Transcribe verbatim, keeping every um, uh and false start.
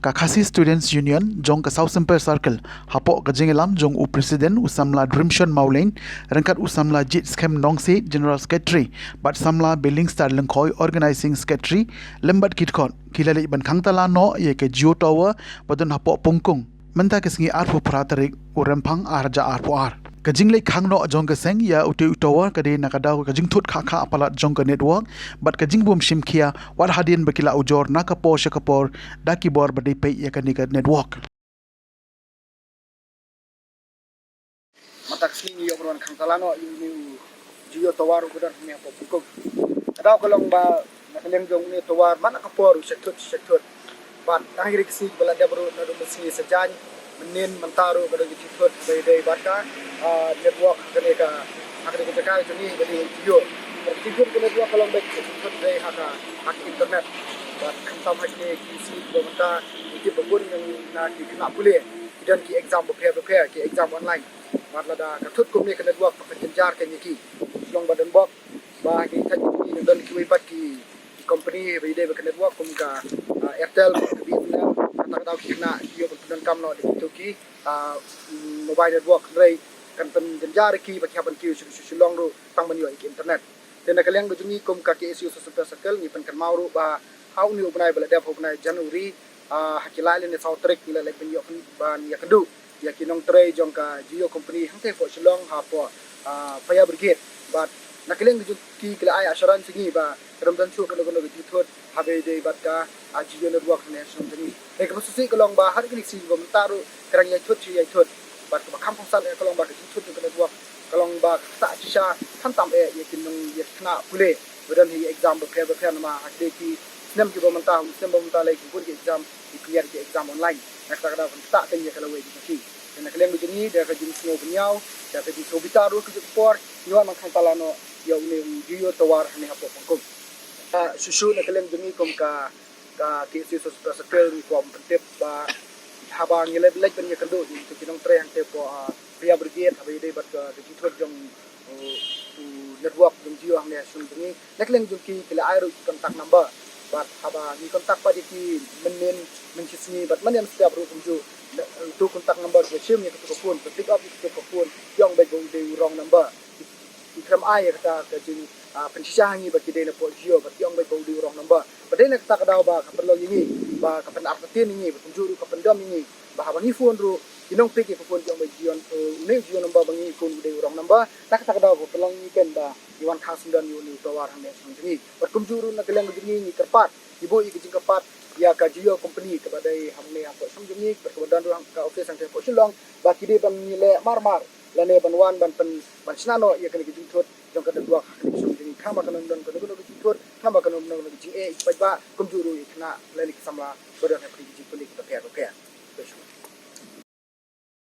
Ka Khasi Students Union jong ka South Sympe Circle, hapoh ka jingïalam jong u President u samla Drimshon Mawlein, ryngkat u samla Jitskhem Nongsiej, General Secretary, bad samla Billingstar Lyngkhoi, Organizing Secretary, lem bad ki dkhot, ki la leit ban khang tala noh ïa ka Jio Tower ba don hapoh Pongkung mynta ka sngi arphew phra tarik u Rymphang ar hajar arphew ar. Ka jingleit khang noh jong ka seng ïa utei u tower ka dei na ka daw ka jingthut khah khah palat jong ka network bad ka jingbym shim khia wat hadien ba ki la ujor na ka por sha ka por da ki bor ba dei peit ïa kane ka network. Mynta ka sngi ngi ïoh ban wan khang tala noh ïa une u Jio Tower uba don hangne hapoh Pongkung. Ka daw ka long ba na ka liang jong une u tower man la ka por u shah thut shah thut. Bad tang hi ruh ka sngi ba la dep ruh naduh mynsngi sajan, mynnin mynta ruh ka don ka jingthut ba ïadei bad ka, ah, network ha kane ka, ha kane ka jaka jong ngi ba dei Jio. Bad ka jingthut ka network ka long ba ka jingthut dei ha ka, ha ka internet. Bad khamtam ha kine ki sngi kiba mynta ngi tip ba bun na ki khynnah pule ki don ki exam bapher bapher, ki exam online. Bad lada ka thut kumne ka network ka pynjynjar kein ïa ki. Shu long ba don bok ba ha ki thait ki don kiwei pat ki, ki company ba ïadei bad ka network kum ka, ah, Airtel, ka B S N L, kata ka daw ki khynnah ki ïoh ban pyndonkam noh da kito ki, ah, mobile network, hynrei kan pynjynjar ïa ki ba ki hap ban kiew sha, sha, sha Shillong ruh tang ban ïoh ïa ki internet. Te na ka liang ka jong ngi kum ka K S U South Sympe Circle ngi pynkynmaw ruh ba ha une u bnai ba la dep, ha u bnai January, ah, ha ki lai lane saw tarik ngi la leit ban ïoh ban ïakynduh ïa ki nongtrei jong ka Jio company hangtei hapoh Shillong hapoh, ah, Fire Brigade. Bad na ka liang ka jong ki, ki la ai assurance ïa ngi ba ka dang don shuh kano kano ka jingthut haba ïadei bad ka, ah, Jio network hangne ha shnong jong ngi. Te kaba shisha ka long ba ha kine ki sngi ba mynta ruh ka dang ïai thut sha ïai thut. Bad kaba kham kongsan ka long ba ka jingthut jong ka network ka long ba ka ktah shisha khamtam eh ïa ki nong, ïa ki khynnah pule ba don ha ki exam bapher bapher namar ha kine ki snem kiba mynta, ha u snem ba mynta lei ki bun ki exam, ki pynïaid ki exam online. Na kata ka daw kan ktah kein ïa ka lawei ka jong ki. Te na ka liang ka jong ngi da ka jingsngew bynñiaw, da ka jingsngew bitar ruh ka jong ka por, ngi wan ban khang tala noh ïa une u Jio Tower hangne hapoh Pongkung. Ah, shuh shuh na ka liang jong ngi kum ka, ka K S U South Sympe Circle ngi kwah ban pyntip ba haba ngi leit, leit ban ïakynduh ïa kito ki nongtrei hangtei hapoh, ah, Fire Brigade haba ïadei bad ka, ka jingthut jong u, u network jong Jio hangne ha shnong jong ngi. Na ka liang jong ki, ki la ai ruh ki contact number. Bad haba ngi contact pat ïa ki mynnin, mynshisngi bad mynnin step ruh kumjuh. Na, uto u contact number ba shim ïa kato ka phone, ba pick up ïa kato ka phone, ki ong beit ba u dei u wrong number. Ki, ki khlem ai ïa kata ka jing, ah, pynshisha ha ngi ba ki dei na pdeng Jio, bad ki ong beit ba u dei u wrong number. Bad dei na kata ka daw ba ka pynlong ïa ngi ba ka pynartatien ïa ngi, bad kumjuh ruh ka pyndem ïa ngi ba haba ngi phone ruh, ki nong pick ïa ka phone ki ong ba Jio, eh, une u Jio number ba ngi phone u dei u wrong number. Na kata ka daw ka pynlong ïa ngi kein ba ngi wan khang syndon ïa une u tower hangne ha shnong jong ngi. Bad kumjuh ruh na ka liang ka jong ngi ngi kyrpad, ngi buh ïa ka jingkyrpad ïa ka Jio company kaba dei hangne hapoh shnong jong ngi, bad kaba don ruh ka office hangtei hapoh Shillong, ba ki dei ban ïaleh marmar lane ban wan ban pyn, ban shna noh ïa kane ka jingthut jong ka network ha kane ka shnong jong ngi. Khnang ba kan ym don kano kano ka jingthut, khnang ba kan ym don kano kano ka jingeh ïa ki paidbah, kumjuh ruh ïa ki khynnah lane ki samla ba don ha pdeng ki jingpule kiba pher bapher.